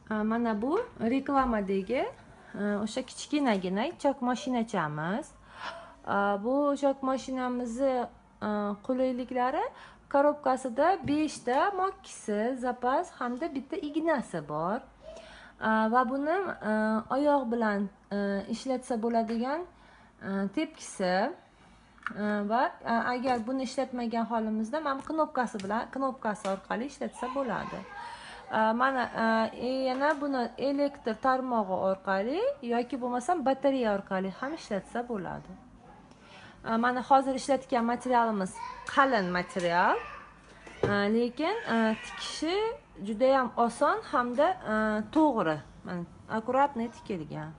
Mana bu reklamadagi o'sha kichkinagina chok mashinachamiz. Bu chok mashinamizni qulayliklari: korobkasida 5 ta mokkisi, zapas hamda bitta ignasi bor. Va buni oyoq bilan ishlatsa bo'ladigan tepkisi va agar buni ishlatmagan holimizda mana bu knopkasi bilan, knopkasi orqali ishlatsa bo'ladi. Mana yana buni elektr tarmog'i orqali yoki bo'lmasam batareya orqali ham ishlatsa bo'ladi. Mana hozir ishlatgan materialimiz qalin material, lekin tikishi judayam oson hamda to'g'ri, mana, аккуратный tikilgan.